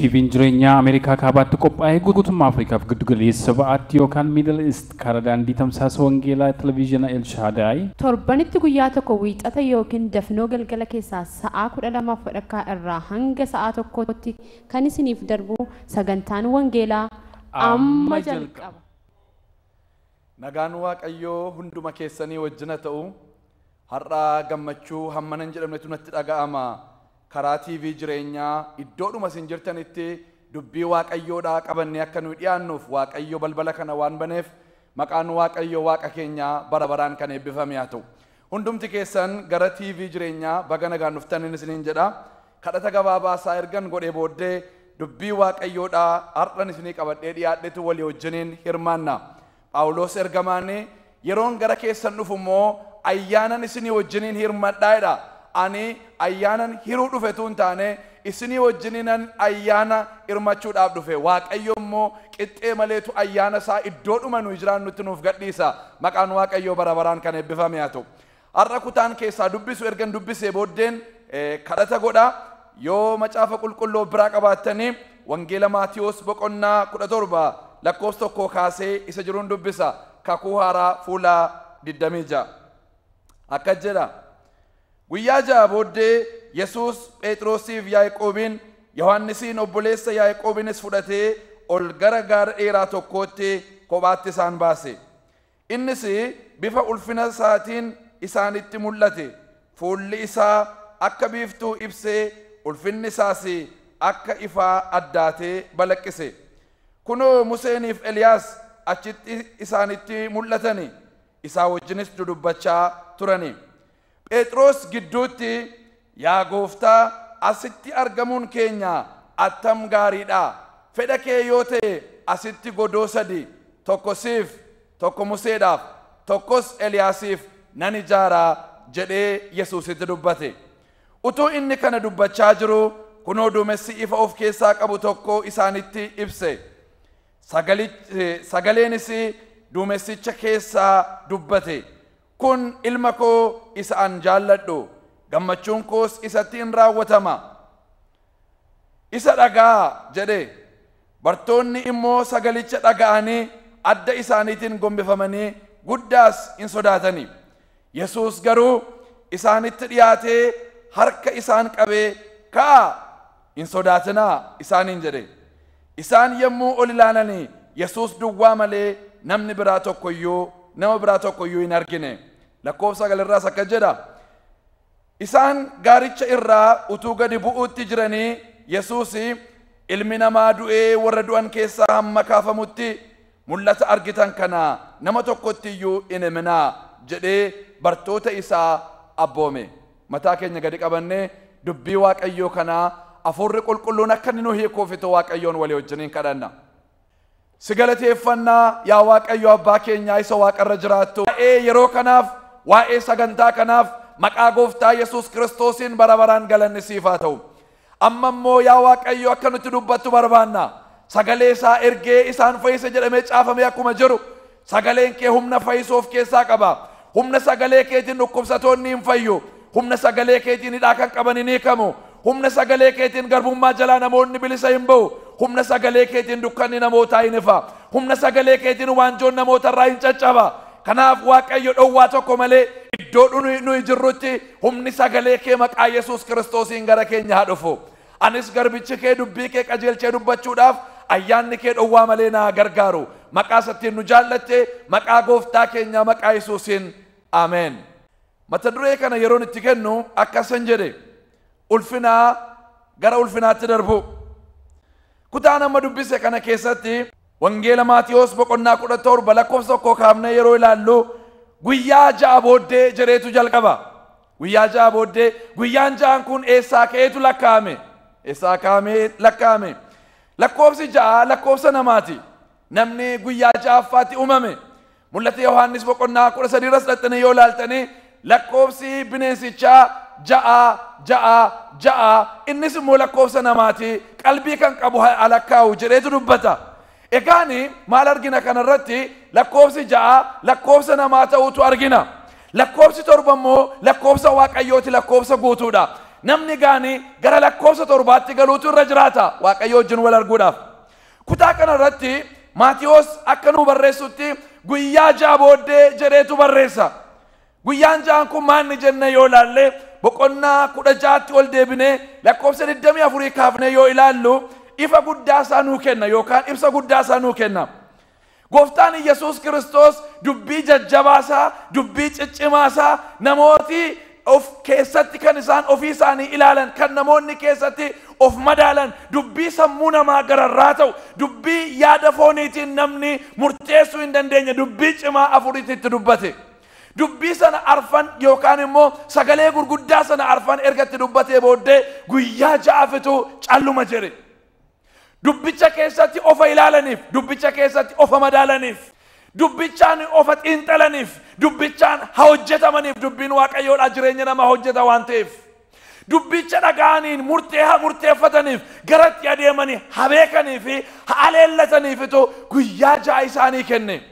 TV'n jireenyaa Ameerikaa kaabaatti qophaa'ee guutummaa Afrikaaf giddu galeessa ba'aatti yookaan Middle East karaa daandii tamsaasa wangeelaa televezyiina Elshaadaay Torbanitti guyyaa tokko wiixata yookiin dafnoo galgala keessaa sa'aa 12:30 irraa hanga sa'aa 1tti kan isiniif darbu sagantaan wangeelaa amma jalqaba. Nagaan Waaqayyoo hunduma keessanii wajjina ta'u har'a gammachuu hammanan jedhamnetu natti dhaga'ama. Karaa TV jireenyaa iddoodhuma isin jirtanitti dubbii Waaqayyoodhaa qabannee akka nuyi dhiyaannuuf Waaqayyo balbala kana waan baneef maqaan Waaqayyo Waaqa keenyaa bara baraan kan eebbifame haa ta'u. Hundumti keessan gara TV jireenyaa baga nagaan dhuftaniin isiniin jedha. Kadhata gabaabaa isaa ergan godhee booddee dubbii Waaqayyoodhaa har'an isinii qabadhee dhiyaadhetu walii wajjiniin hirmaanna. Phaawulos ergamaanii yeroon gara keessan dhufu immoo ayyaanan isinii wajjiniin hirmadhaa jedha. Ani ayyaanan hiruu dhufetu hin taane isinii wajjiniinan ayyaana hirmachuudhaaf dhufe. Waaqayyo immoo qixxee maleetu ayyaana isaa iddoodhuma nuyi jiraannutti nuuf gadhiisa. Maqaan Waaqayyoo bara baraan kan eebbifame haa ta'u. Har'a kutaan keessaa dubbisu ergan dubbisee booddeen kadhata godha. Yoo macaafa qulqulluu biraa qabaattanii wangeela Maatiyoos boqonnaa 17 lakkoofsa 1 kaasee isa jiruun dubbisa. Kakuu haaraa fuula 26 akkas jedha. Guyyaa ja'a booddee Yesuus Phexrosiif Yaaqoobiin Yohannisiin obboleessa Yaaqoobiinis fudhatee ol gara gaara dheeraa tokkootti kophaatti isaan baase. Innis bifa ulfina isaatiin isaanitti mul'ate. Fuulli isaa akka biiftuu ibsee ulfinni isaas akka ifaa addaatee balaqqise. Kunoo Museeniif Eliyaas achitti isaanitti mul'atani. Isaa wajjinis dudubbachaa turani. Phexros gidduutti yaa gooftaa asitti argamuun keenya attam gaariidha. Fedha kee yoo ta'e asitti godoo sadi tokko siif, tokko Museedhaaf, tokkos Eliyaasiif nan ijaaraa jedhee Yesuusitti dubbate. Utuu inni kana dubbachaa jiru kunoo duumessi ifa of keessaa qabu tokko isaanitti ibse. Sagaleenis duumessicha keessaa dubbate. Kun ilma koo isa an jaalladhu, gammachuun koos isatti hin raawwatama. Isa dhagaa jedhe. Bartoonni immoo sagalicha dhaga'anii adda isaaniitiin gombifamanii guddaas hin sodaatani. Yesuus garuu isaanitti dhiyaatee harka isaan qabee ka'aa hin sodaatinaa isaaniin jedhe. Isaan yommuu ol ilaalanii Yesuus duwwaa malee namni biraa tokkoyyuu nama biraa tokkoyyuu hin argine. Lakkoofsa sagalirraas akka jedha. Isaan gaaricha irraa utuu gadi bu'uutti jiranii Yesuus ilmi namaa du'ee warra du'an keessaa hamma kaafamutti mul'ata argitan kana nama tokkotti iyyuu hin himinaa jedhee bartoota isaa abboome. Mataa keenya gadi qabannee dubbii Waaqayyoo kanaa Hafuurri qulqulluun akka inni nu hiikuufitu Waaqayyoon walii wajjiniin kadhanna. Si galateeffannaa yaa Waaqayyo abbaa keenyaa isa waaqarra jiraattu. Waa'ee yeroo kanaaf, waa'ee sagantaa kanaaf maqaa gooftaa Yesuus Kiristoosiin bara baraan galanni siif haa ta'u. Amma immoo yaa Waaqayyo akka nuti dubbattu barbaanna. Sagalee isaa ergee isaan fayyise jedhamee caafamee akkuma jiru sagaleen kee humna fayyisuu of keessaa qaba. Humna sagalee keetiin dhukkubsatoonni hin fayyu. Humna sagalee keetiin hidhaa kan qaban hin hiikamu. Humna sagalee keetiin garbummaa jalaa namoonni bilisa hin ba'u. Humna sagalee keetiin dukkanni namootaa hin ifa. Humna sagalee keetiin waanjoon namootarraa hin caccaba. Kanaaf Waaqayyo dhowwaa tokko malee iddoo nuyi jirrutti humni sagalee kee maqaa Yesuus Kiristoosiin gara keenya haa dhufu. Anis garbichi kee dubbii kee qajeelchee dubbachuudhaaf ayyaanni kee dhowwaa malee naa gargaaru. Maqaa isattiin nu jaallatte maqaa gooftaa keenyaa maqaa Yesuusiin ameen. Mata duree kana yeroon itti kennu akkasan jedhe. Ulfinaa gara ulfinaatti darbu. Kutaan amma dubbise kana keessatti wangeela Maatiyoos boqonnaa 17 lakkoofsa 1 kaafnee yeroo ilaallu guyyaa ja'a booddee jedheetu jalqaba. Guyyaa ja'a booddee guyyaan ja'aan kun eessaa ka'eetu lakkaa'ame? Eessaa kaa'amee lakkaa'ame? Lakkoofsi ja'a lakkoofsa namaati. Namni guyyaa ja'affaatti uumame. Mul'ata Yohaannis boqonnaa 13 irras dhaqxanii yoo ilaaltanii lakkoofsi bineensichaa ja'a ja'a ja'a innis immoo lakkoofsa namaati qalbii kan qabu alakkaa'u jedheetu dubbata. Egaani maal argina kanarratti lakkoofsi ja'a lakkoofsa namaa ta'utu argina. Lakkoofsi torba immoo lakkoofsa Waaqayyooti lakkoofsa guutuudha. Namni gaanii gara lakkoofsa 7tti galuutu irra jiraata Waaqayyo wajjin wal arguudhaaf. Kutaa kana irratti Maatiyoos akka nu barreessutti guyyaa 6 booddee jedheetu barreessa. Guyyaan 6 kun maanni jenne yoo ilaalle boqonnaa 16tti ol deebinee lakkoofsa 24 kaafnee yoo ilaallu ifa guddaa isaa nuu kenna yookaan ibsa guddaa isaa nuu kenna. Gooftaan Iyyasuus Kiristoos dubbii jajjabaasaa, dubbii ciccimaasaa namooti of keessatti kan isaan ofii isaanii ilaalan, kan namoonni keessatti of madaalan, dubbii sammuu namaa gararraa ta'u, dubbii yaada fooniitiin namni murteessuu hin dandeenye dubbii cimaa 4 itti dubbate. Dubbii sana arfan yookaan immoo sagalee gurguddaa sana arfan erga itti dubbatee booddee guyyaa 6fitu calluma jedhe. Dubbicha keessatti ofa ilaalaniif, dubbicha keessatti ofa madaalaniif, dubbichaan ofa xiinxalaniif, dubbichaan haa hojjetamaniif. Dubbiin Waaqayyoodha jireenya namaa hojjeta waan ta'eef. Dubbicha dhaga'aniin murtee haa murteeffataniif, garatti adeemanii haa beekanii fi haa aleellataniifitu guyyaa 6 isaanii kenne.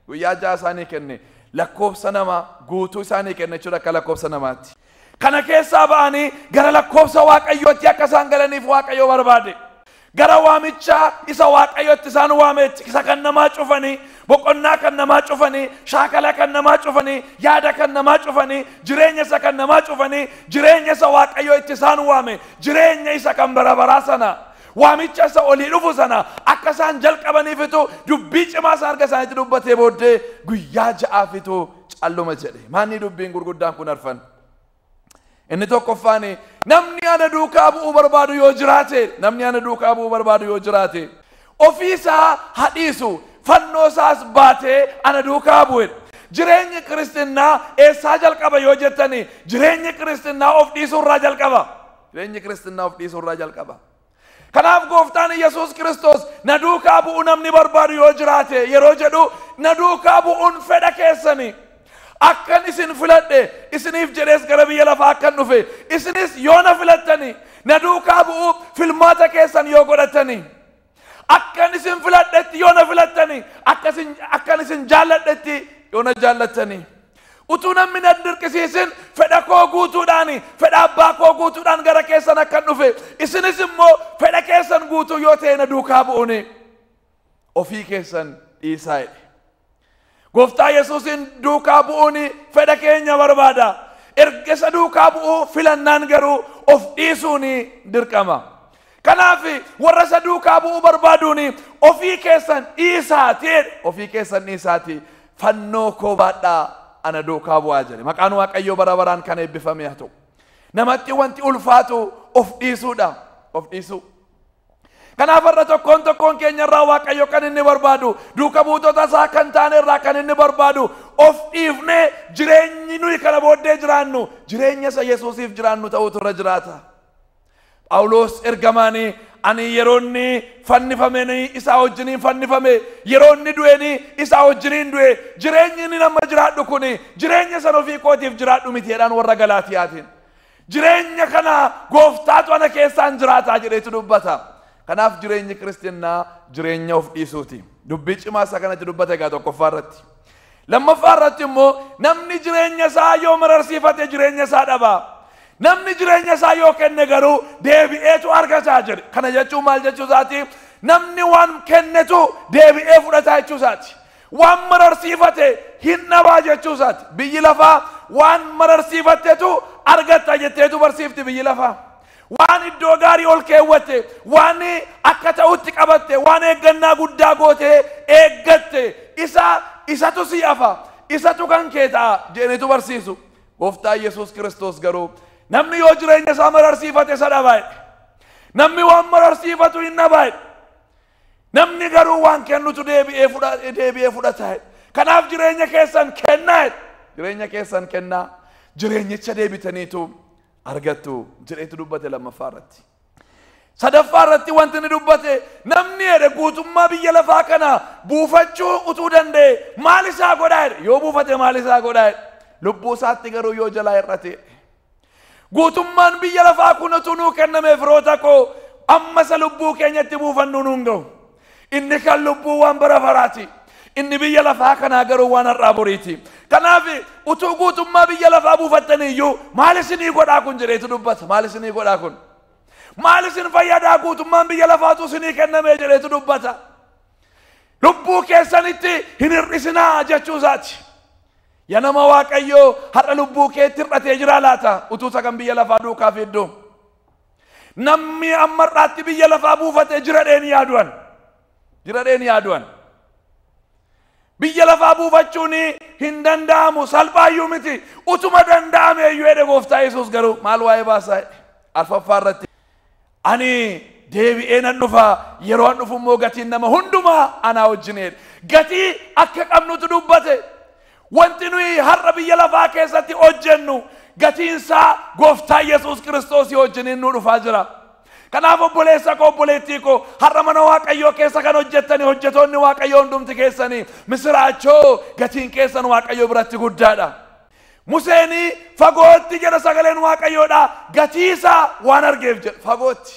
Guyyaa 6 isaanii kenne. Lakkoofsa namaa guutuu isaanii kenne jechuudha akka lakkoofsa namaatti. Kana keessaa ba'anii gara lakkoofsa Waaqayyootti akka isaan galaniif Waaqayyo barbaade. Gara waamichaa isa Waaqayyotti isaan waametti isa kan namaa cufanii, boqonnaa kan namaa cufanii, shaakala kan namaa cufanii, yaada kan namaa cufanii, jireenya isa kan namaa cufanii, jireenya isa Waaqayyo itti isaan waame, jireenya isa kan bara baraa sana, waamicha isa olii dhufu sana akka isaan jalqabaniifitu dubbii cimaa isaa harka isaaniitti dubbatee booddee guyyaa 6fitu calluma jedhe. Maanni dubbiin gurguddaan kun arfan? Inni tokkoffaan namni ana duukaa bu'uu barbaadu yoo jiraate, namni ana duukaa bu'uu barbaadu yoo jiraate ofii isaa hadhiisu, fannoo isaas baatee ana duukaa bu'e. Jireenyi kiristinnaa eessaa jalqaba yoo jettani, jireenyi kiristinnaa of dhiisuu irraa jalqaba. Jireenyi kiristinnaa of dhiisuu irraa jalqaba. Kanaaf gooftaan Iyyasuus Kiristoos na duukaa bu'uu namni barbaadu yoo jiraate yeroo jedhu na duukaa bu'uun fedha keessani. Akkan isin filadhe isiniif jedhees gara biyya lafaa akkan dhufe isinis yoo na filattani na duukaa bu'uu filmaata keessan yoo godhatani, akkan isin filadhetti yoo na filattani, akkan isin jaalladhetti yoo na jaallattani, utuu namni na dirqisiisin fedha koo guutuudhaan, fedha abbaa koo guutuudhaan gara keessan akkan dhufe isinis immoo fedha keessan guutuu yoo ta'e na duukaa bu'uuni ofii keessan dhiisaa jedhe. Gooftaa Yesuusin duukaa bu'uuni fedha keenya barbaada. Erga isa duukaa bu'uu filannaan garuu of dhiisuuni dirqama. Kanaaf warra isa duukaa bu'uu barbaaduuni ofii keessan dhiisaati, ofii keessan dhiisaati, fannoo koo baadhaa ana duukaa bu'aa jedhe. Maqaan Waaqayyoo bara baraan kan eebbifame haa ta'u. Namatti wanti ulfaatu of dhiisuudha, of dhiisuu. Kanaaf har'a tokkoon tokkoon keenya irraa Waaqayyo kan inni barbaadu, duuka buutota isaa kan taane irraa kan inni barbaadu, of dhiifnee jireenyi nuyi kana booddee jiraannu jireenya isa Yesuusiif jiraannu ta'uutu irra jiraata. Phaawulos ergamaanii ani yeroo inni fannifameenii isaa wajjiniin fannifame, yeroo inni du'eenii isaa wajjiniin du'e, jireenyi inni nama jiraadhu kuni jireenya sana ofii kootiif jiraadhu miti jedhaan warra Galaatiyaatiin. Jireenya kana gooftaatu ana keessaan jiraataa jedheetu dubbata. Kanaaf jireenyi kiristinnaa jireenya of dhiisuuti. Dubbii cimaa isaa kanatti dubbate egaa tokkoffaa irratti. Lammaffaa irratti immoo namni jireenya isaa yoo mararsiifate jireenya isaa dhaba. Namni jireenya isaa yoo kenne garuu deebi'eetu argataa jedhe. Kana jechuun maal jechuu isaati? Namni waan kennetu deebi'ee fudhataa jechuu isaati. Waan mararsiifate hin dhabaa jechuu isaati. Biyyi lafaa waan mararsiifattetu argatta jetteetu barsiifti biyyi lafaa. Waan iddoo gaarii ol keewwatte, waan akka ta'utti qabatte, waan eeggannaa guddaa gootee eeggatte, isatu si hafa, isatu kan kee ta'a jedhaniitu barsiisu. Gooftaa Yesuus Kiristoos garuu namni yoo jireenya isaa mararsiifate isa dhabaa jedhe. Namni waan mararsiifatu hin dhabaa jedhe. Namni garuu waan kennutu deebi'ee fudhata jedhe. Kanaaf jireenya keessan kennaa jedhe. Jireenya keessan kennaa, jireenyicha deebitaniitu argattu jedheetu dubbate lammaffaa irratti. Sadaffaa irratti wanti inni dubbate namni jedhe guutummaa biyya lafaa kana buufachuu utuu danda'e maal isaa godhaa jedhe. Yoo buufate maal isaa godhaa jedhe. Lubbuu isaatti garuu yoo jalaa hir'ate. Guutummaan biyya lafaa kun utuu nuu kenname firoota koo amma isa lubbuu keenyatti buufannu nuun ga'u. Inni kan lubbuu waan bara baraati. Inni biyya lafaa kanaa garuu waan har'aa boriiti. Kanaaf utuu guutummaa biyya lafaa buufattanii iyyuu maal isinii godhaa kun jedheetu dubbata. Maal isinii godhaa kun? Maal isin fayyadaa guutummaan biyya lafaatu isinii kenname jedheetu dubbata. Lubbuu keessanitti hin hir'isinaa jechuu isaati. Yaa nama Waaqayyoo har'a lubbuu keetti hir'atee jira laata utuu isa kan biyya lafaa duukaa fidduu. Namni amma har'aatti biyya lafaa buufatee jira dheeni yaadu'an. Jira dheeni yaadu'an. Biyya lafaa buufachuun hin danda'amu salphaayyuu miti. Utuma danda'ame iyyuu jedhe gooftaa Yesuus garuu maal waa'ee baasaa arfaffaa irratti. Ani deebi'ee nan dhufa yeroo an dhufu immoo gatiin nama hundumaa anaa wajjin jedhe. Gatii akka qabnutu dubbate. Wanti nuyi har'a biyya lafaa keessatti hojjennu gatiinsaa gooftaa Yesuus Kiristoos wajjiniin nu dhufaa jira. Kanaaf obboleessa koo obboleettii koo har'a mana Waaqayyoo keessa kan hojjettani hojjetoonni Waaqayyoo hundumti keessanii misiraachoo gatiin keessan Waaqayyoo biratti guddaadha. Museen fagootti jedha sagaleen Waaqayyoodha gatiisaa waan argeef jedha fagootti.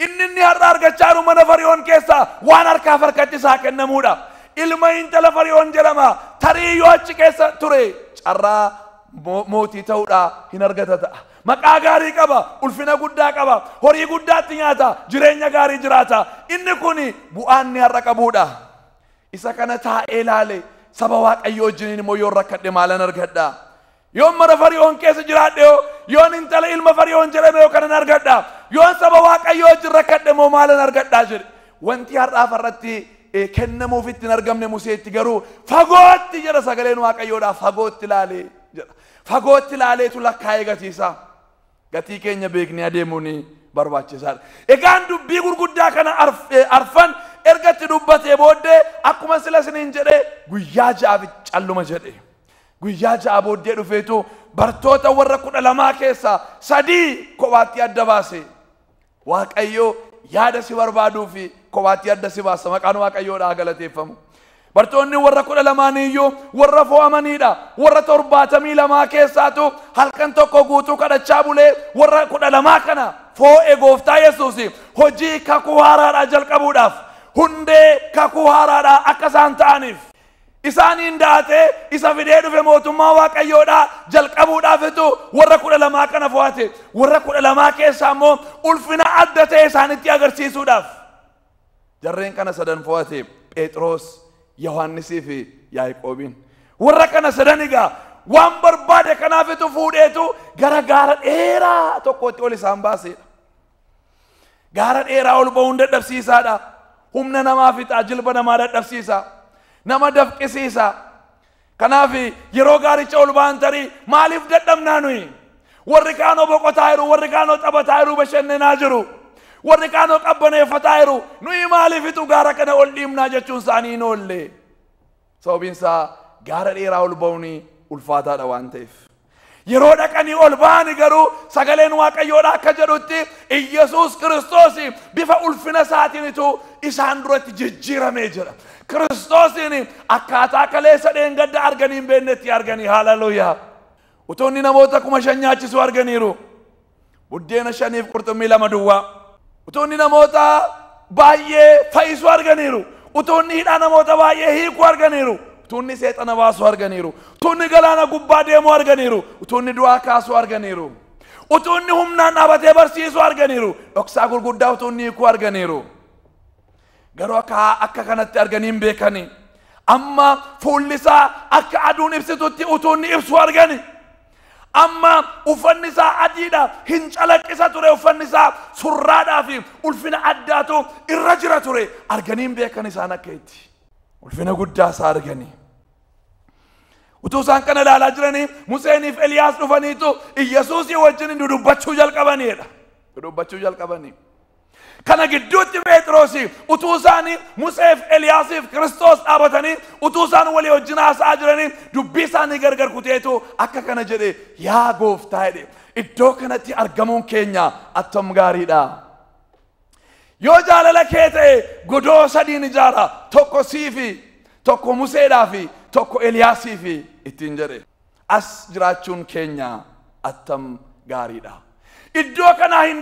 Inni har'a argachaa jiru mana Fari'oon keessa waan harkaaf harkatti isaa kennamuudha. Ilma intala Fari'oon jedhama tarii yoo achi keessa ture carraa mootii ta'uudha hin argata ta'a. Maqaa gaarii qaba, ulfina guddaa qaba, horii guddaatti nyaata, jireenya gaarii jiraata. Inni kun bu'aan inni har'a qabuudha. Isa kana taa'ee ilaale saba Waaqayyoo wajjiniin immoo yoon rakkadhe maalan argadha? Yoon mana Fari'oon keessa jiraadhe yoon intala ilma Fari'oon jedhame yoo kanan argadha? Yoon saba Waaqayyoo wajjin rakkadhe immoo maalan argadha jedhe. Wanti har'aaf har'atti kennamuuf itti hin argamne Museetti garuu fagootti jedha sagaleen Waaqayyoodha fagootti ilaalee jedha. Fagootti ilaaleetu lakkaa'ee gatiisaa. Gatii keenya beeknee adeemuun barbaachisaadha. Egaan dubbii gurguddaa kana arfan erga itti dubbatee booddee akkuma sila isiniin jedhee guyyaa ja'aaf calluma jedhe. Guyyaa ja'a booddee dhufeetu bartoota warra 12 keessaa 3 kophaatti adda baase. Waaqayyo yaada si barbaaduu fi kophaatti adda si baasa. Maqaan Waaqayyoodhaa galateeffamu. Bartoonni warra 12 iyyuu warra fo'amaniidha. Warra 72 keessaatu halkan tokko guutuu kadhachaa bulee warra 12 kana foo'e gooftaa Yesuus hojii kakuu haaraadhaa jalqabuudhaaf hundee kakuu haaraadhaa akka isaan ta'aniif isaaniin daatee isa fidee dhufe mootummaa Waaqayyoodhaa jalqabuudhaafitu warra 12 kana fo'ate. Warra 12 keessaa immoo ulfina adda ta'e isaanitti agarsiisuudhaaf jarreen kana sadan fo'ate Phexros, Yohannisii fi Yaaqoobiin. Warra kana sadan egaa waan barbaade kanaafitu fuudheetu gara gaara dheeraa tokkotti ol isaan baaseedha. Gaara dheeraa ol ba'uun dadhabsiisaadha. Humna namaa fixa, jilba namaa dadhabsiisa, nama dafqisiisa. Kanaaf yeroo gaaricha ol ba'an tarii maaliif dadhabnaa nuyi? Warri kaanoo boqotaa jiru, warri kaanoo taphataa jiru, bashannanaa jiru. Warri kaanoo qabbaneeffataa jiru. Nuyi maaliifitu gaara kana ol dhiibnaa jechuun isaanii hin oolle. Sababiin isaa gaara dheeraa ol ba'uun ulfaataadha waan ta'eef. Yeroo dhaqanii ol ba'ani garuu sagaleen Waaqayyoodha akka jedhutti Iyyasuus Kiristoos bifa ulfina isaatiinitu isaan duratti jijjiiramee jira. Kiristoosiin akkaataa kaleessa dheengadda arganii hin beeknetti arganii. Haleluuyaa. Utuu inni namoota 5,000 nyaachisuu arganiiru. Buddeena 5 qurxummii 2 duwwaa. Utuu inni namoota baay'ee fayyisuu arganiiru. Utuu inni hidhaa namoota baay'ee hiikuu arganiiru. Utuu inni seexana baasuu arganiiru. Utuu inni galaana gubbaa deemuu arganiiru. Utuu inni du'aa kaasuu arganiiru. Utuu inni humnaan dhaabatee barsiisuu arganiiru. Dhoksaa gurguddaa utuu inni hiikuu arganiiru. Garuu akka kanatti arganii hin beekani. Amma fuulli isaa akka aduun ibsitutti utuu inni ibsuu argani. Amma uffanni isaa adiidha, hin calaqqisa ture. Uffanni isaa surraadhaa fi ulfina addaatu irra jira ture. Arganii hin beekan isaan akka itti ulfina guddaa isaa arganii. Utuu isaan kana ilaalaa jiranii Museeniif Eliyaas dhufaniitu Iyyasuusii wajjin dudubbachuu jalqabaniidha. Dudubbachuu jalqabanii. Kana gidduutti Phexros utuu isaanii Museef Eliyaasiif Kiristoos dhaabatanii utuu isaan walii wajjin haasa'aa jiranii dubbii isaanii gargar kuteetu akka kana jedhe, yaa gooftaa jedhe, iddoo kanatti argamuun keenya attam gaariidha. Yoo jaalala kee ta'e godoo 3 ijaara, tokko siifi, tokko Museedhaafi, tokko Eliyaasiifi ittiin jedhe. As jiraachuun keenya attam gaariidha. Iddoo kanaa hin